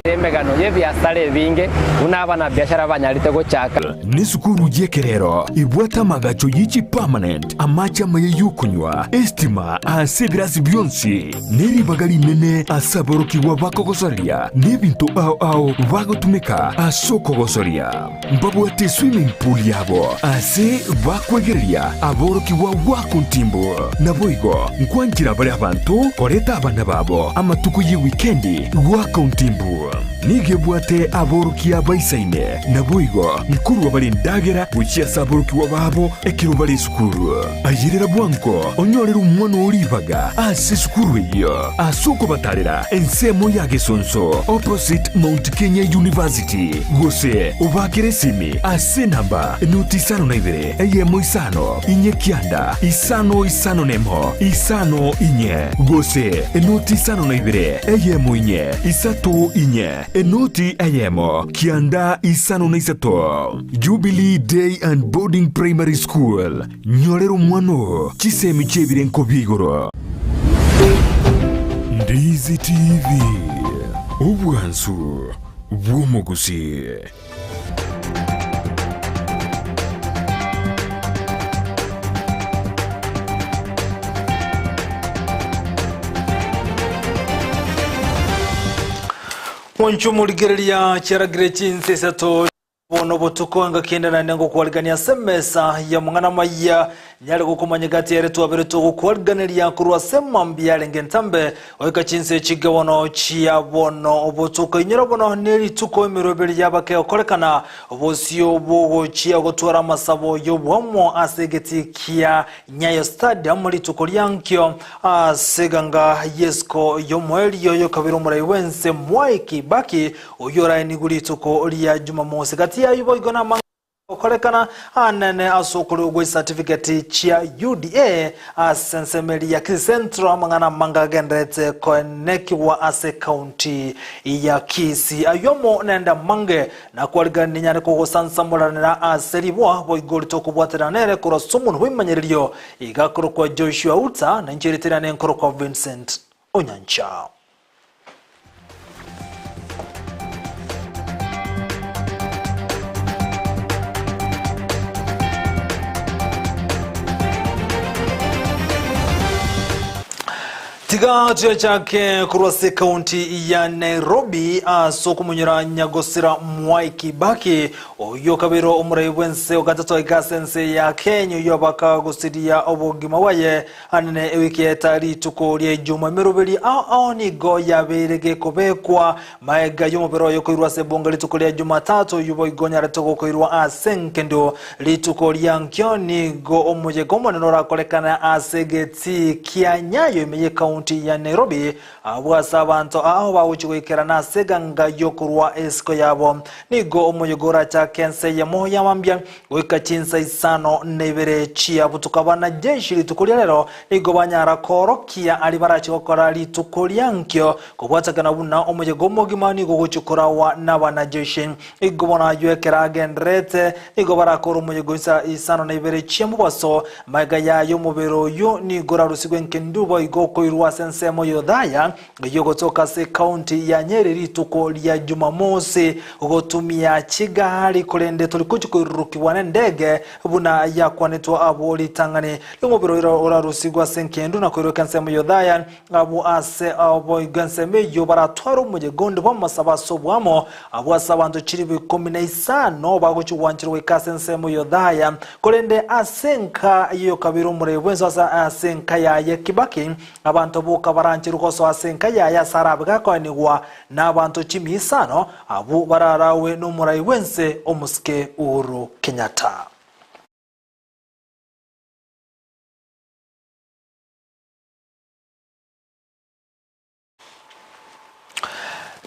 Emegano y'ebiasara ebinge buna abanabiashara banyarete gochaka. Nesukuru y'ekerero ebwate amagacho ye chipermanent, amache amaya y'okonywa, estima ase ebirasi bionsi, ne ribaga rinene ase aborokigwa bakogosoria na ebinto ao ao bagotumeka ase okogosoria. Mbabwate eswimming pool yabo ase bakwegereria aborokigwa goaka ontimbu. Naboigo nkwanchera bare abanto koreta abana babo amatuko y'ewikendi goaka ontimbu. Nigo ebwate aborokia baisaine, naboigo nkorua bare endagera gochia ase aborokigwa babo ekero bare esukuru. Ayerera bwango onyorere omwana oo ribaga ase esukuru eyio ase okobatarera ensemo ya Gesonso opposite Mount Kenya University gose obakere esimi ase enamba enoti 52 eyemo 5 4 9 5 5 1 5 4 gose enoti 52 eyemo 4 3 4 0 1 9 53. Jubilee Day and Boarding Primary School, nyorera omwana oo chisemi chi'ebirenko bia igoro. Ndizi TV, obwansu bw'omogusii. Monchwe morigereria chiaragire chinsa isato Bono botuko engaki ende naende ngokwarigania ase emesa y'amang'ana amaya, nyare gokomanya egati ere twabere togokwariganeria korwa ase mambia yarenge entambe goika chinsa echinke bono chia bono obotuko. Inyora bono nerituko emeroberi y'abake gokorekana, obosio bogochia gotwara amasabo y'oboamo ase egetii kia Nyayo Stadium rituko ria nkio ase eganga y'esiko y'omoerio y'okabere omorai bw'ense Mwai Kibaki Oyio oraenigwe rituko ria Jumamosi. Gati y'ayio boigo namang'ana agokorekana anene ase okorigwa gwe chicertificate chia UDA ase ensemo eria ya Kisii Central, amang'ana amange agendererete koenekigwa ase ekaunti ya Kisii. Ayio amo nende amange nakwariganie ninyare kogosansamoranera ase riboa boigo ritokobwaterana nere korwa ase omonwa bw'ebimanyererio iga akorokwa Joshua Uta, na inche rieta riane nkorokwa Vincent Onyancha. Tiga tuyachake korwa ase ekaunti ya Nairobi ase okomonyora nyagosira Mwai Kibaki oyio okabeire omorai bw'ense ogatato aiga ase ense ya Kenya oyio abakagosiria obogima bwaye Anene ewiki yaeta rituko ria Ijuma emeroberi ao ao nigo yabeire gekobekwa maega y'omobere oye koirwa ase ebunga rituko ria Jumatatu, oyio boigo onyarete gokoirwa ase enkendo rituko ria nkio. Nigo omoyega omonene orakorekane ase egetii kia Nyayo ime y'ekaunti ya Nairobi, Abwo ase abanto ao bagochia goikerana ase eganga y'okorua esiko yabo. Nigo omoyega orachake ense eyemo ya mambia Goika chinsa isano na ibere chia botuko abanajeshi rituko ria rero nigo banyara koorokia aria barache gokora rituko ria nkio, kobwatekana buna omoyega omogima nigo ogochia korawa nabanajeshi. Igo bono ayio ekero agendererete nigo barakore omoyega insa isano na ibere chia mobaso. Magega yaye omobere oyio nigo orarusigwe nkendu boigo okoirwa ase ensemo y'Othaya Eyio gotoka ase ekaunti ya Nyeri rituko ria Jumamosi gotumia chigari korende tori gochia koirurukigwa nendege buna yakwanetwe abwo ritang'ani ri'omobere oira orarusigwe ase enkendu na koirweka ensemo y'Othaya abwo ase oboigo ensemo eyio baratware omoyega onde bw'amasabo ase oboamo abwo ase abanto chilifu ikomi na isano bagochia gwancherwa goika ase ensemo y'Othaya korende ase enka y'oyokabere omorei bw'ense ase ase enka yaye Kibaki Abanto boka barancherwe gosoa ase enka yaye ase arabe gakoenigwa nabanto chimia isano, abwo bararawe nomorai bw'ense omosike Uhuru Kenyatta.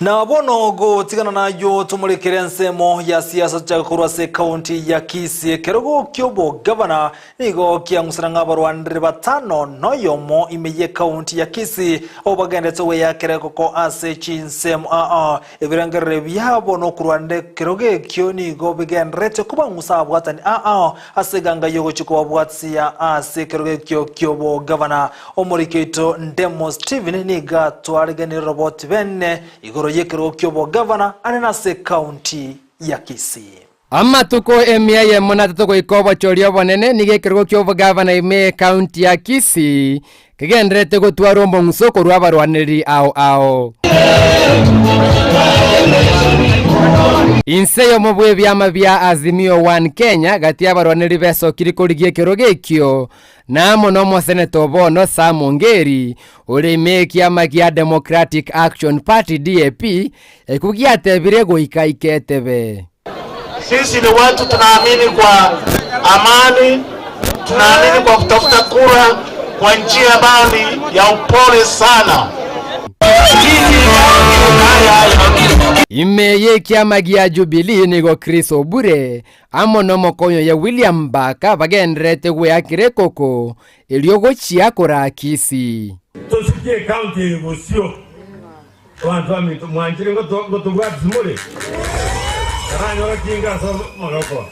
Na bono gotigana nayio tomorekere ensemo ya siasa tochake korwa ase ekaunti ya Kisii. Ekerogo ki'obogavana nigo kiang'usana ng'a abarwanire batano noyomo ime y'ekaunti ya Kisii abwo bagenderete goyakera ekoko ase chinsemo aa. Ebirengererio biabo nokorwanera ekerogo ekio nigo bigendererete kobang'usa ababwatani aa ase eganga y'ogochia kobabwatia ase ekerogo ekio ki'obogavana. Omoriki oito Ndemo Stephen nigo atwaregenire roboti bene igoro. Igoro y'ekerogo ki'obogavana are nase ekaunti ya Kisii. Amatuko emia eyemo na atato goika obochori obonene nigo ekerogo ki'obogavana ime y'ekaunti ya Kisii kegendererete gotwara omong'uso korwa abarwanereri ao ao. Inse y'omo bw'ebiama bia Azimio One Kenya gati y'abarwanereri besokiri korigia ekerogo ekio na amo nomoseneta o bono Sam Ongeri ore ime y'ekiama gia Democratic Action Party, DAP, ekio giatebire goika iketebe. Sisi ni watu tunaamini kwa amani, tunaamini kwa kutafuta kura kwa njia ambayo ni ya upole sana. Ime y'ekiama gia Jubilee nigo Chris Obure amo nomokonyi oye William Mbaka bagendererete gweakera ekoko erio gochia koraa Kisii. Tosikie ekaunti eye bosio. Abanto baminto, mwanchire ngotobwatisia more? Taranyora kinga ase amagoko.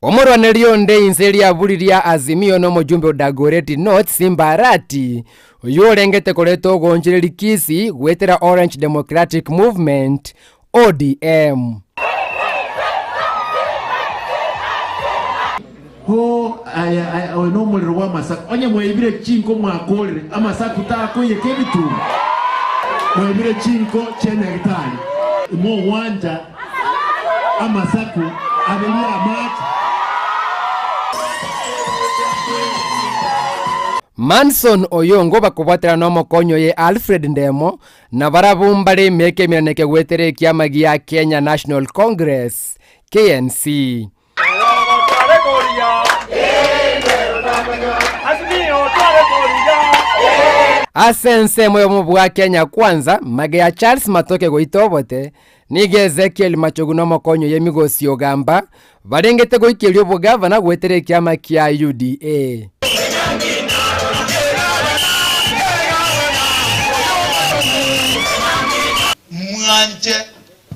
Omorwaneri onde inse riaburi ria Azimio nomojumbe o Dagoretti North Simba Arati, oyio orengete koreta ogoonchoreria Kisii goetera Orange Democratic Movement, ODM. Ho aya aya oyo nomorero bw'amasaku. Onye mwaibire chinko mwakorire, amasaku takoiyeka ebituma. Mwaibire chinko chia Nyagetari, imogwancha amasaku aberie amache. Manson Oyongo bakobwaterana nomokonyi oye Alfred Ndemo na barabwo mbare emiaka eminaneke goetera ekiama gia Kenya National Congress, KNC. Ase ensemo y'obomo bwa Kenya Kwanza, mage ya Charles Matoke goita obote, nigo Ezekiel Machogu na omokonyi oye Migosi Ogamba barengete goikeria obogavana goetera ekiama kia UDA. Mwanche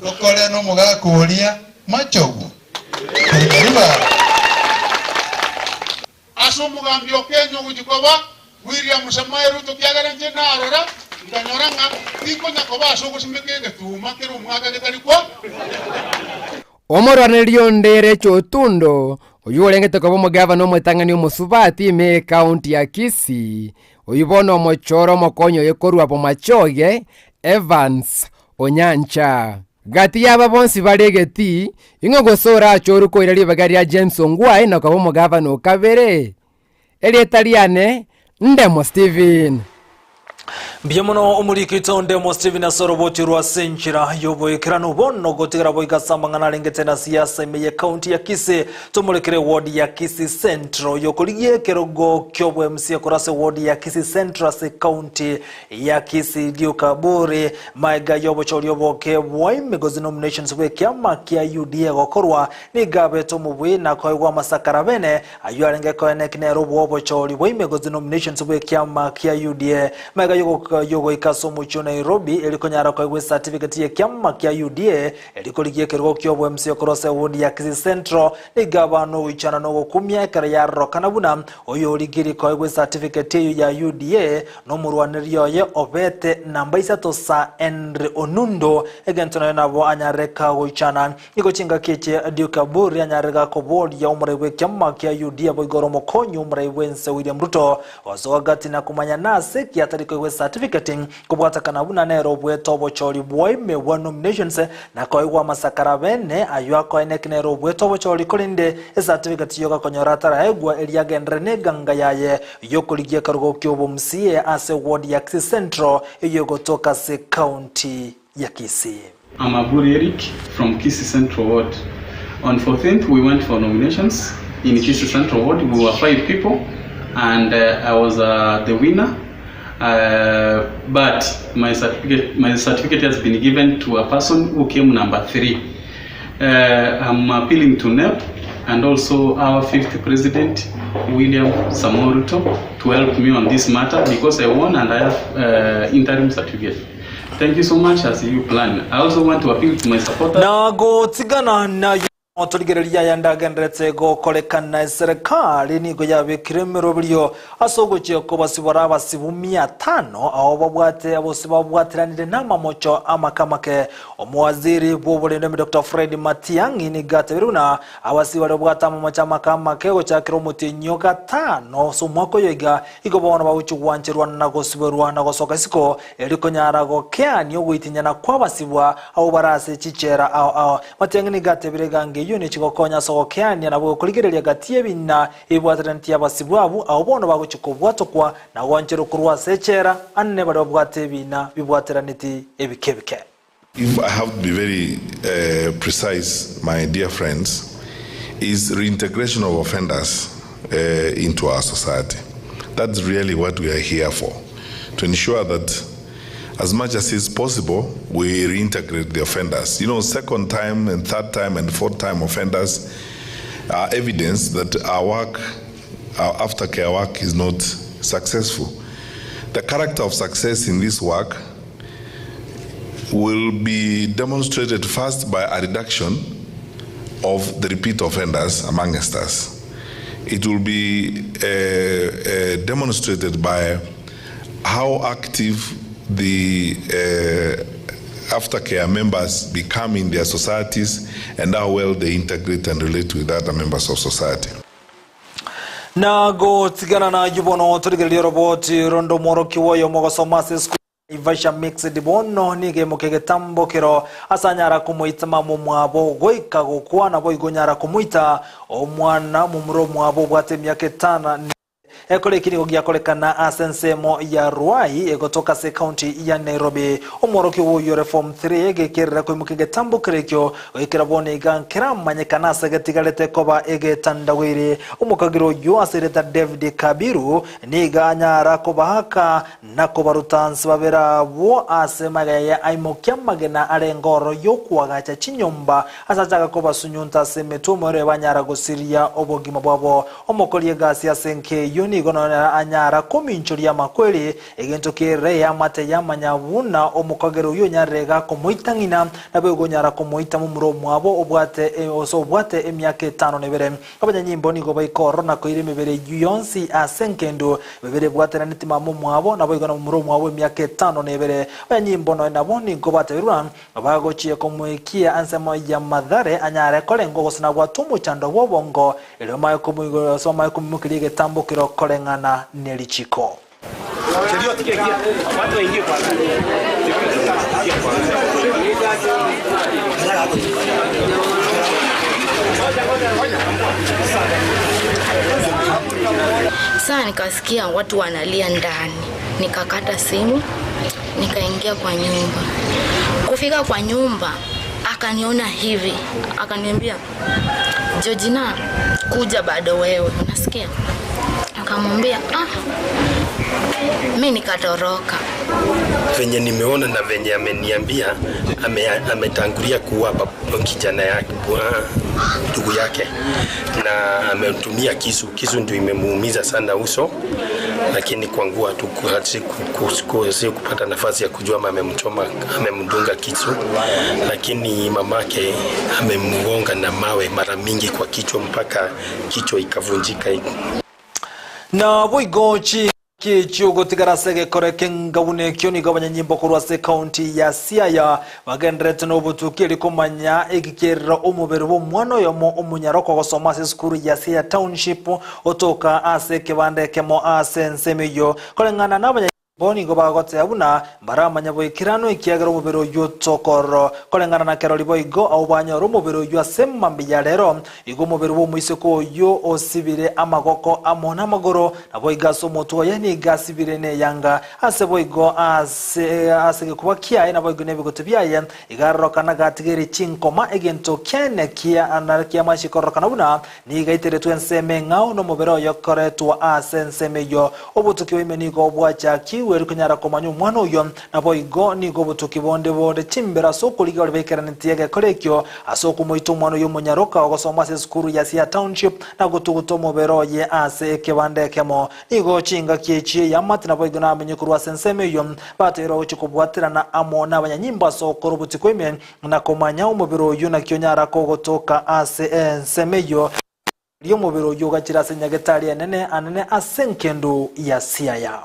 tokore nomogaka oria machogu, korika ribaga. Ase omogambi o Kenya ogochia koba William Samoei Ruto kiagera inche narora nkanyora ng'a tinkonya koba ase ogosimeka egetuma kera omwaka getari kwa. Omorwanereria onde Rachel Otundo, oyio orengete koba omogavana omotang'ani omosubati ime y'ekaunti ya Kisii, oyio bono omochoro omokonyi oye korwa Bomachoge, Evans Onyancha. Gati y'aba bonsi bare egetii, ing'o gose orache koira ribaga ria James Ongwae na koba omogavana o kabere? Erieta riane Ndemo Stephen. Mbuya mono omoriki oito Ndemo Stephen ase oroboti rwa ase enchera y'oboikeranu bono gotigara boigo ase amang'ana arengete na siasa ime ye county ya Kisii tomorekere ward ya Kisii Central yokorigia ekerogo ki'obo MCA korwa ase ward ya Kisii Central ase county ya Kisii Duke Aburi maega y'obochori oboke bwa ime gose nominations bw'ekiama kia UDA gokorwa nigo abete omobui na koegwa amasakara bene Ayio arenge koeneki nere obw'obochori bwa ime gose nominations bw'ekiama kia UDA. Magega y'ogoika ase omochie o Nairobi eri konyara koegwa ecertificate y'ekiama kia UDA eri korigia ekerogo ki'obo MC korwa ase eward ya Kisii Central nigo abana ogoichana na ogokumia ekero yarorokana buna oyorigiri koegwa ecertificate eyio ya UDA nomorwanereria oye obete namba isato Sir Henry Onundo egento nayo nabo anyare kagoichana Nigo chingaki echi Duke Aburi anyare gakoboria omorai bw'ekiama kia UDA boigo ore omokonyi omorai bw'ense William Ruto gosoa gati na komanya nase ki atari koegwa ecertificate kobwatakana buna nere obuete obochori bwaime bwa nominations na koegwa amasakara bene ayio akoeneki nere obuete obochori korende ecertificate yogakonyora ataraegwa erio agenderere neganga yaye yokorigia ekerogo ki'obomca ase ward ya Kisii Central eyio egotoka ase county ya Kisii. I'm Aburi Eric from Kisii Central Ward. On 14th we went for nominations in Kisii Central Ward. We were 5 people and I was the winner. But my certificate, my certificate has been given to a person who came number 3. I'm appealing to NEP and also our fifth president William Samoei Ruto to help me on this matter because I won and I have interim certificate. Thank you so much as you plan. I also want to appeal to my supporters. Na gotigana nayo. Torigereria ayande agenderete gokorekana, Eserekari nigo yabekire emeroberio ase ogochia kobasibora abasibu mia tano ao babwate abose babwateranire namamocho amake amake. Omowaziri bw'oborendo ime Doctor Fred Matiang'i nigo atebire buna abasibu baria babwate amamocho amake amake gochakera omotienyi o gatano ase omwaka oyo iga igo bono bagochia gwancherwa na gosiborwa na gosoka isiko erio konyara gokeania ogoitinyana kw'abasibwa abwo bare ase chichela ao ao. Matiang'i nigo atebire egango eyio nechigokonya ase ogokeania nabo gokorigereria gati y'ebina ebibwateraneti y'abasibwa abwo, abwo bono bagochia kobwatokwa na gwancherwa korwa ase echela anene baria babwate ebina bibwateraneti ebike ebike. If I have to be very precise my dear friends, is reintegration of offenders into our society. That's really what we are here for, to ensure that as much as is possible we reintegrate the offenders. You know, second time and third time and fourth time offenders are evidence that our work, our aftercare work is not successful. The character of success in this work will be demonstrated first by a reduction of the repeat offenders amongst us. It will be uh, uh, demonstrated by how active the uh, aftercare members become in their societies and how well they integrate and relate with other members of society. Na gotigana nayio bono torigererie oroboti ronde omworokigwa oyomo ogosoma ase esukuru ya Naivasha Mixed bono nigo emokia egetambo kero ase anyara komoita mama omwabo goika gokwa naboigo onyara komoita omwana momura omwabo obwate emiaka etana ne Ekore eki nigo giakorekana ase ensemo ya Ruai egotoka ase ekaunti ya Nairobi. Omworokigwa oyio ore form 3 gekerera koimoka egetambo kerekio goikera bono iga nkeramanyekana ase getigarete koba egetandawiri. Omokagera oyio ase erieta David Kabiru nigo anyara kobaaka na kobaruta nse babere abwo ase magega aimokia amagena arenge ororo y'okoagacha chinyomba ase achaka kobasunyunta ase emetwe omoerio banyara gosiria obogima bwabo. Omokori egasi ase enka eyio nigo nonya anyara kominchoria amakweri, egento kere eamate yamanya buna omokagera oyio onyarire iga komoita ng'ina, naboigo onyara komoita momura omwabo obwate gose obwate emiaka etano na ebere. Abanyanyimbo nigo baika ororo na koira emebere eyio yonsi ase engendu, emebere ebwatananeti mama omwabo, naboigo na momura omwabo emiaka etano na ebere. Abanyanyimbo nonya nabo nigo bateberwa bagochia komoikia ensemo ya Mathare anyare korengwa gose nabwate omochando bw'obongo, erio bamanye komoigorera gose bamanye komoimokeria egetambo keria koreng'ana ne richiko. Saa nikasikia watu wanalia ndani, nikakata simu, nikaingia kwa nyumba. Kufika kwa nyumba akaniona hivi, akaniambia Georgina, kuja bado wewe, unasikia? Akamwambia ah, mi nikatoroka. Venye nimeona na venye ameniambia ame, ametangulia kuua kijana yake ndugu yake na ametumia kisu. Kisu ndio imemuumiza sana uso, lakini kwa nguo si kupata nafasi ya kujua ama amemchoma amemdunga kisu, lakini mamake amemgonga na mawe mara mingi kwa kichwa mpaka kichwa ikavunjika. Naboigo chingaki chi'ogotigara ase egekoro ekeng'au buna ekio nigo abanyanyimbo korwa ase ekaunti ya Siaya bagendererete nobotuki erio komanya egikerero omobere bw'omwana oyomo omonyaroko ogosoma ase esukuru ya Siaya Township otoka ase ekebanda ekemo ase ensemo eyio. Koreng'ana nabanyanyimbo Bo nigo bagoteba buna mbaramanye boikeranu ekiagera omobere oyio tokororo. Koreng'ana na kerori boigo abwo banyora omobere oyio ase mambia ya rero, igo omobere bw'omoiseke oyio osibire amagoko amo namagoro, naboigo ase omotwe oye nigo asibire neyanga, ase boigo ase ase egekuba kiaye naboigo nebigoto biaye, iga arorokana gatigeire chinkoma, egento kiane kia kiamache kororokana buna Nigo aiteretwe ensemo eng'ao, nomobere oye okoretwa ase ensemo eyio. Obotuki bwaime nigo bwachakigwe. akorwe erio konyara komanya omwana oyio. Naboigo nigo obotuki bonde bore chimbero ase okorigia baria baikeranetie egekora ekio ase okomoita omwana oyio omonyaroka ogosoma ase esukuru ya Siaya Township na gotuguta omobere oye ase ekebanda ekemo. Nigo chingaki echi eamate naboigo namenye korwa ase ensemo eyio bateirwe gochia kobwaterana amo nabanyanyimbo ase ogokora obotuko ime na komanya omobere oyio naki onyara kogotoka ase ensemo eyio. Erio omobere oyio ogachira ase nyagetari enene anene ase engendu ya Siaya.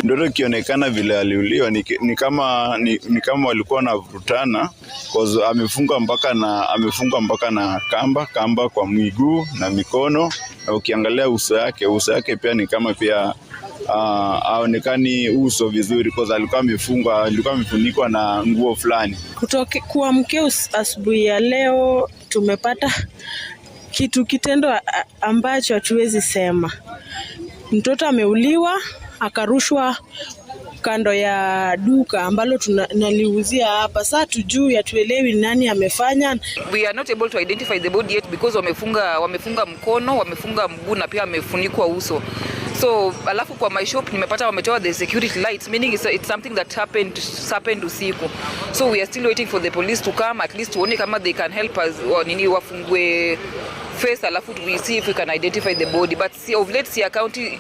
Mtoto ikionekana vile aliuliwa ni, ni kama ni, ni kama walikuwa wanavurutana cause amefungwa mpaka na amefungwa mpaka na kamba kamba kwa miguu na mikono, na ukiangalia uso yake uso yake pia ni kama pia haonekani uso vizuri cause alikuwa amefungwa alikuwa amefunikwa na nguo fulani. Kutoke, kuamkia asubuhi ya leo tumepata kitu kitendo ambacho hatuwezi sema. Mtoto ameuliwa akarushwa kando ya duka ambalo tunaliuzia hapa. Sasa tujui, hatuelewi nani amefanya. We are not able to identify the body yet because wamefunga wamefunga mkono, wamefunga mguu na pia wamefunikwa uso. So alafu kwa my shop nimepata wametoa the security lights meaning it's something that happened usiku. So we are still waiting for the police to come at least tuone kama they can help us wa nini wafungue face alafu we see if we can identify the body but see, of late Siaya County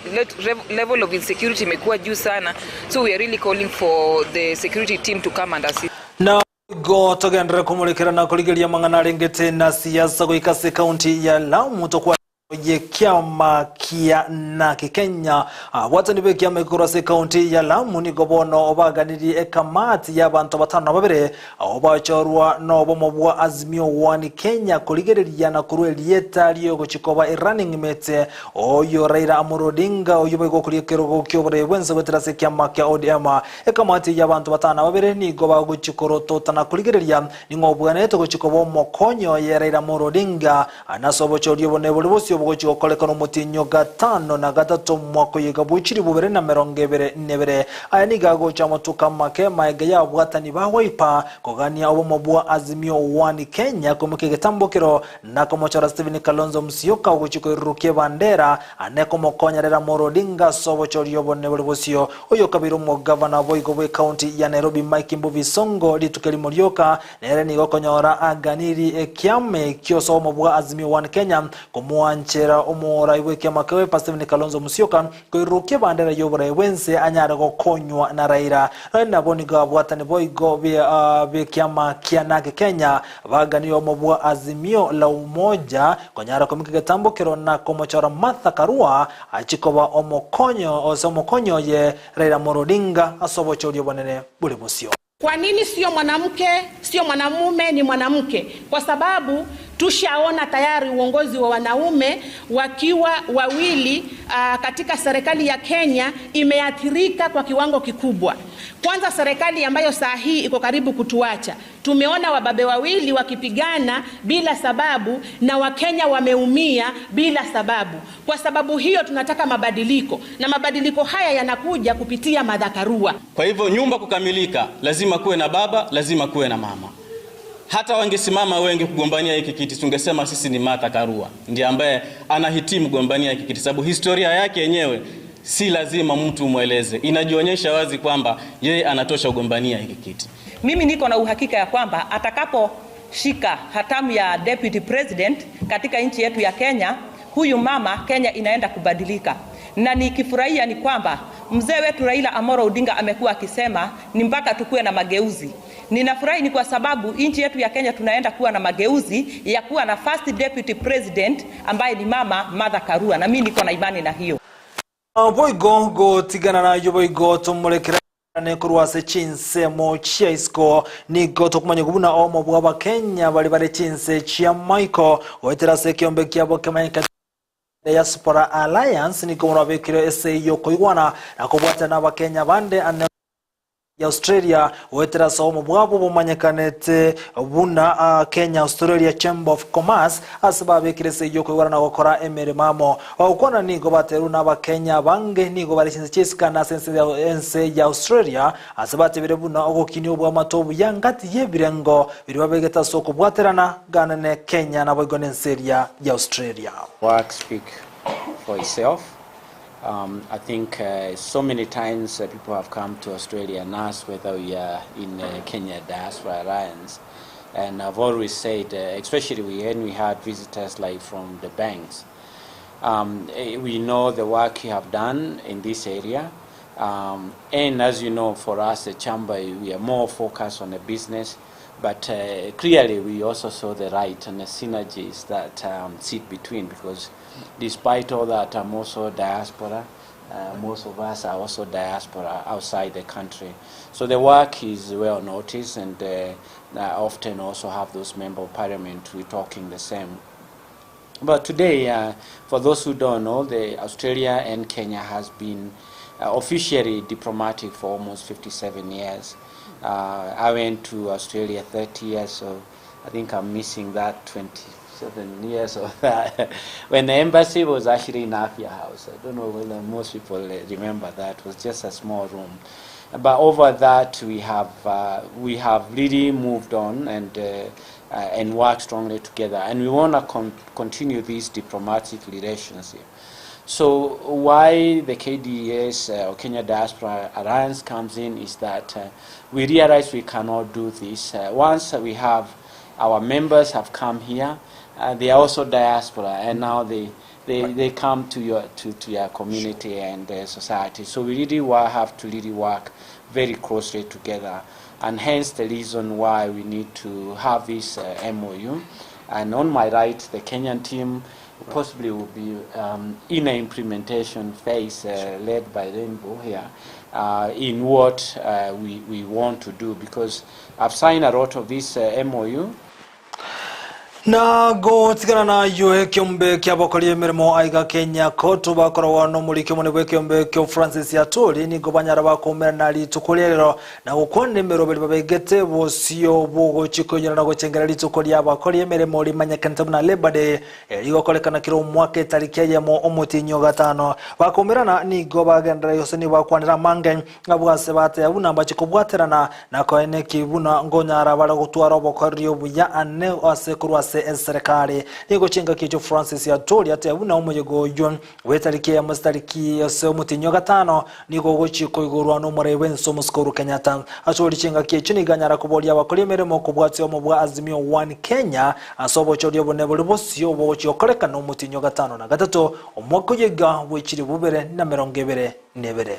level of insecurity imekuwa juu sana so we are really calling for the security team to come and assist. Na go togendere kumulikira na kurigeria mang'ana arengete na siasa goika ase county ya Lamu tokwa ye kiama kia naki Kenya abwatani be kiama ikorwa ase county ya Lamu nigo bono obaganirie ekamati y'abanto batano na babere abo bachorwa nobomo bwa Azimio One Kenya kurigereria na korwa erieta riogochikoba erunning mate oyo Raila Amolo Odinga oyo boigokoria ekerogo kia bwense goetera ase kiama kia ODM ekamati y'abanto batano na babere nigo bagochikorotota na kurigereria ning'o obwanete gochikoba omokonyo ye Raila Amolo Odinga anaso obochoria obone bori bosio obogochi gokorekana omotinyo gatano na gatato mwaka oyo bwechiri bubere na mirongo ebere nebere aya nigo agocha amatuko make maega ya abwatani ba Wiper kogania obomo bwa Azimio One Kenya komoka egetambokero na komochora Stephen Kalonzo Musyoka ogochi koirurukia ebandera ane komokonya Raila Amolo Odinga ase obochoria obone bori bosio oyo kabere omogavana boigo bwe county ya Nairobi Mike Mbuvi Sonko rituko erimo rioka nere nigo okonyora aganiri ekiame kioso obomo bwa Azimio One Kenya komwanchera omorai bwe ekiama kia Wiper Stephen Kalonzo Musyoka koirurukia ebandera y'oborai bwense anyare gokonywa na Raila nonye nabo nigo abwatani boigo b'ekiama kia NARC Kenya baganire obomo bwa Azimio la Umoja konyara komika egetambokero na komochora Martha Karua achikoba omokonyo ose omokonyo ye Raila Amolo Odinga ase obochoria obonene buri bosio. Kwa nini sio mwanamke, sio mwanamume, ni mwanamke? Kwa sababu tushaona tayari uongozi wa wanaume wakiwa wawili katika serikali ya Kenya imeathirika kwa kiwango kikubwa. Kwanza serikali ambayo saa hii iko karibu kutuacha, tumeona wababe wawili wakipigana bila sababu na Wakenya wameumia bila sababu. Kwa sababu hiyo tunataka mabadiliko, na mabadiliko haya yanakuja kupitia Martha Karua. Kwa hivyo nyumba kukamilika lazima kuwe na baba, lazima kuwe na mama. Hata wangesimama wengi kugombania hiki kiti, tungesema sisi ni Martha Karua ndiye ambaye anahitimu kugombania hiki kiti, sababu historia yake yenyewe si lazima mtu umweleze, inajionyesha wazi kwamba yeye anatosha kugombania hiki kiti. Mimi niko na uhakika ya kwamba atakaposhika hatamu ya deputy president katika nchi yetu ya Kenya, huyu mama Kenya inaenda kubadilika. Na nikifurahia ni kwamba mzee wetu Raila Amolo Odinga amekuwa akisema ni mpaka tukue na mageuzi. Ninafurahi ni kwa sababu nchi yetu ya Kenya tunaenda kuwa na mageuzi ya kuwa na first deputy president ambaye ni mama Martha Karua, na mimi niko na imani na hiyo. Boigo gotigana nayo boigo tumurekera korwa ase chinsemo chia isiko nigo tokumanya buna omo bwa abakenya bari bare chinse chia Michael goetera ase ekiombe kiabo kemanyika Diaspora Alliance nigo murabekire ase yokoigwana na kobwatana n'abakenya bande ane ya Australia goetera ase omo bwabo bumanyekanete buna Kenya Australia Chamber of Commerce ase babekire ase yokoigwana na gokora emeremo amo ogokwana nigo bateru n'abakenya bange nigo bari chinse chisikana ase ense ya Australia ase batebire buna ogokinia obwamato obuya ngati y'ebirengo biri babegete ase okobwaterana ganene Kenya nabo igo n'ense eria ya Australia. Work speak for itself. Um, I think uh, so many times uh, people have come to Australia and asked whether we are in uh, Kenya Diaspora Alliance. And I've always said, uh, especially when we had visitors like from the banks, um, eh, we know the work you have done in this area. Um, and as you know, for us, the chamber, we are more focused on the business. But uh, clearly, we also saw the right and the synergies that um, sit between because despite all that, I'm also diaspora. Uh, most of us are also diaspora outside the country. So the work is well noticed and uh, I often also have those member of parliament who are talking the same. But today, uh, for those who don't know, the Australia and Kenya has been uh, officially diplomatic for almost 57 years. Uh, I went to Australia 30 years, so I think I'm missing that 27 years of that. when the embassy was actually in Afia House. I don't know whether most people uh, remember that. It was just a small room. But over that, we have, uh, we have really moved on and, uh, uh, and worked strongly together. And we want to con continue this diplomatic relationship. So why the KDS uh, or Kenya Diaspora Alliance comes in is that uh, we realize we cannot do this. Uh, once we have our members have come here, uh, they are also diaspora, and now they, they, right. they come to your, to, to your community sure. and uh, society. So we really have to really work very closely together, and hence the reason why we need to have this uh, MOU. And on my right, the Kenyan team possibly will be um, in an implementation phase uh, led by Rainbow here uh, in what uh, we, we want to do because I've signed a lot of this uh, MOU na gotigana nayo ekiombe kia bakori emirimo aiga kenya koto bakoragwa nomoriki omone bwa ekiombe kio francis atoli nigo banyara bakomerana rituko rierero na gokwana emeroberi babegete bosio bogochi koinyora na gochengera rituko ria bakori emirimo rimanyekanete buna Labor Day rigokorekana kiro omwaka etariki eyemo omotinyo gatano bakomerana nigo bagendera yose nigo bakwanera mange abwase bateya buna bachikobwaterana na koeneki buna ngonyara bare gotwara obokoreri obuya ane ase korwa ase eserikali nigo chingaki echo francis atoli ateya buna omoyego oyo bwetariki eyemo ase ase omotinyo gatano nigo ogochika igorwa n'omorei bwense omosike Uhuru Kenyatta achori chingaki echo nigo anyara koboria abakori emeremo okobwatia omo bwa Azimio One Kenya ase obochori obone bori bosio obogochiokorekana omotinyo gatano na gatato omwaka oyega bwechiri bubere na mirongo ebere na ebere.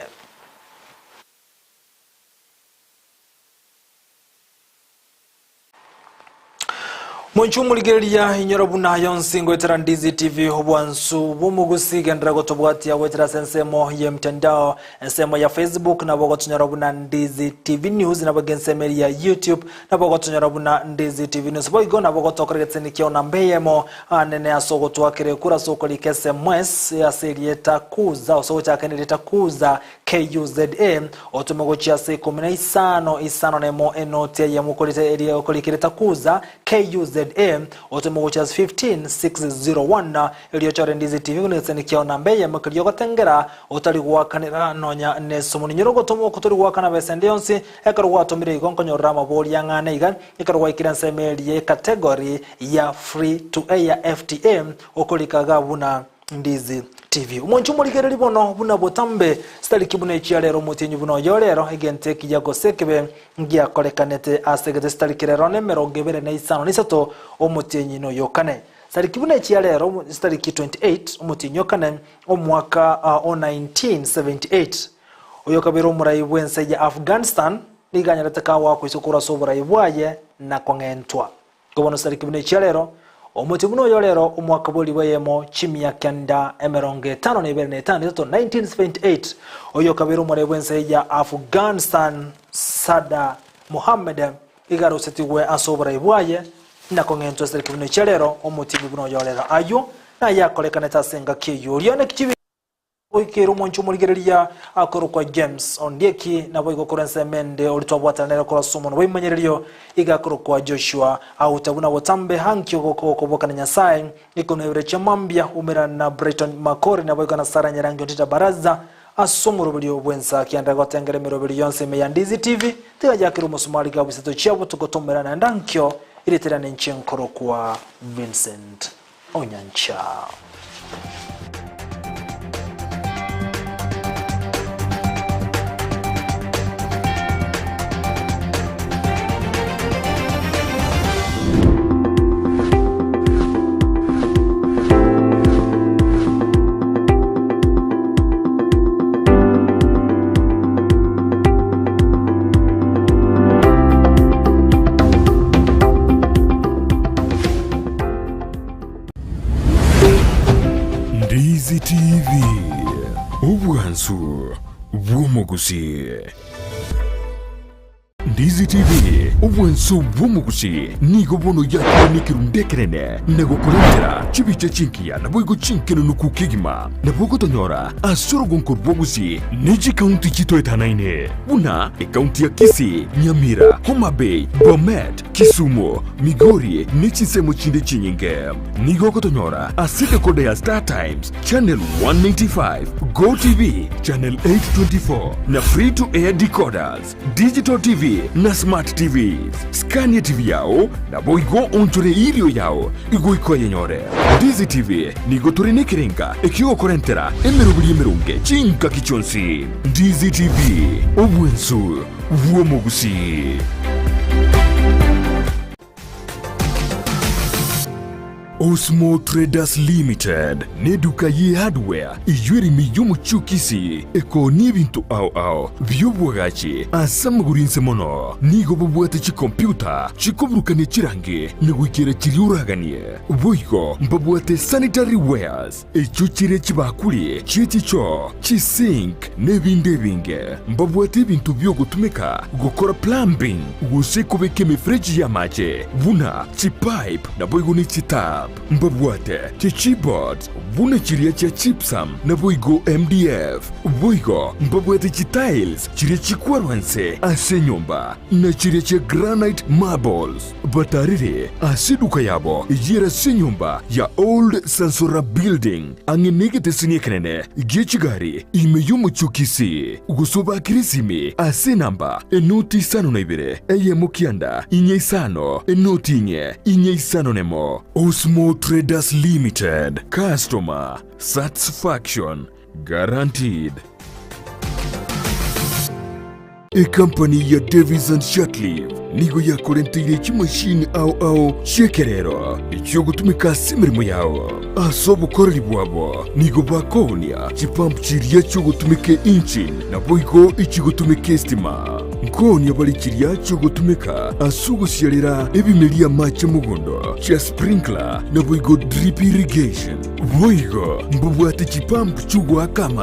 Monchu murigereria inyoro buna yonsi ngoetera Ndizi TV obwansu bumugusi gendera gotobwatia gwetera ase ensemo ya mtandao ensemo ya Facebook nabo gotunyora buna Ndizi TV News nabo ensemo ya YouTube nabo gotunyora buna Ndizi TV News boigo nabo gotokoregetseni kio namba eyemo anene ase ogotwakire kura ase okorika SMS ase erieta kuza ase ogochaka erieta kuza KUZA otome gochia ase ikumi na isano isano na emo enoti eyemo okorete eria okorikire kuza KUZA otome gochia ase 15601 erio chore Ndizi TV kunetseni kio namba eyemo kerio gotengera otari gwakanera nonya nesomo ninyoro gotoma okotori gwakana besa ende yonsi ekero gwatomire igo nkonyorera amabori ang'ane iga ekero gwaikire ensemo eria ecategory ya free to air FTA okorikaga buna Ndizi TV. Omonche omorigereri bono buna botambe sitariki buna echia rero omotienyi buna oyo rero egento ekiya gose ekebe ngiakorekanete ase egete sitariki rero na emerongo ebere na isano na isato omotienyi noyo kane. Sitariki buna echia rero sitariki 28 omotienyi okane omwaka uh, o 1978 oyo kabere omorai bwense ya Afghanistan nigo anyarete kawa koisa korwa ase oborai bwaye na kong'entwa. Igo bono sitariki buna echia rero Omochie buna oyo rero omwaka bw'eribu eyemo chimia kenda emerongo etano na ibere na etano etato, 1978, oyio okabeire omorei bw'ense ya Afghanistan Sada Mohammed iga arusetigwe ase oborai bwaye na kong'entwa ase buna echia rero omotienyi buna oyo rero. Ayio naye akorekanete ase engaki eyio. Oria naki chibi Goikera omonche omorigereria akorokwa James Ondieki, naboigo korwa ensemo ende oria twabwatana nere korwa ase omonwa bw'ebimanyererio iga akorokwa Joshua Auta buna botambe hankio gokoboka na Nyasae ikono ebere chia mambia umera na Brighton Makori naboigo na Sarah Nyarangi Ontita Baraza ase omoroberio bw'ensa kianda gotengera emeroberio yonsi ime ya Ndizi TV tiga yakera omosumari gabuseto chia botuko tomera naende ankio iriterane inche nkorokwa Vincent Onyancha. Obwansu bw'omogusii. Ndizi TV, obwansu bw'omogusii nigo bono yakire nekerundu ekenene na gokorentera chibicha chingiya naboigo chinkenenuku kegima. Nabo ogotonyora ase orogonko rwa Gusii ne chikaunti chitoetanaine buna ekaunti ya Kisii, Nyamira, Homa Bay, Bomet, Kisumu, Migori ne chinsemo chinde chinyinge. Nigo ogotonyora ase decoder ya Star Times, Channel 195, Go TV, Channel 824 na Free to Air decoders, Digital TV na Smart TVs. Scania TV yao naboigo onchore irio yao igoika oyenyore. Ndizi TV nigo tore nekerenga ekiogokorentera emeroberi emeronge chingaki chionsi. Ndizi TV, obwensu bw'omogusii. Osmo Traders Limited neduka ye hardware eyio ere ime y'omochie o Kisii ekoonia ebinto ao ao bi'obwagachi ase amagoro inse mono. Nigo bobwate chikompiuta chikoburukania chirangi na goikera chiria oraganie. Boigo mbabwate sanitary wares Echio chire chibakuri chie chichoo, chisink, na ebinde ebinge. Mbabwate ebinto bi'ogotumeka gokora plumbing gose kobeka emefereji y'amache buna chipipe naboigo ne chitap. Mbabwate chichipboards buna chiria chia gypsum naboigo MDF. Boigo mbabwate chitiles chiria chikwarwa nse ase enyomba na chiria chia granite marbles. Batarire ase eduka yabo eyio ere ase enyomba ya Old Sansora Building, ang'e negeteseni ekenene gie chigari ime y'omochie o Kisii, gose obakere esimi ase enamba enoti isano na ibere, eyemo kianda, inye isano, enoti inye, inye isano nemo. Osmo Traders Limited, Customer Satisfaction Guaranteed. Ekampani ya Davis and Shirtliff nigo yakorenteire chimashini ao ao chi'ekerero echiogotumeka ase emeremo yao. Ase obokoreri bwabo nigo bakoonia chipump chiria chiogotumeka engine naboigo echigotumeka estima. Nkoonia bare chiria chiogotumeka ase ogosiarera ebimeria amache mogondo chia sprinkler naboigo drip irrigation. Boigo mbabwate chipump chiogoaka amache.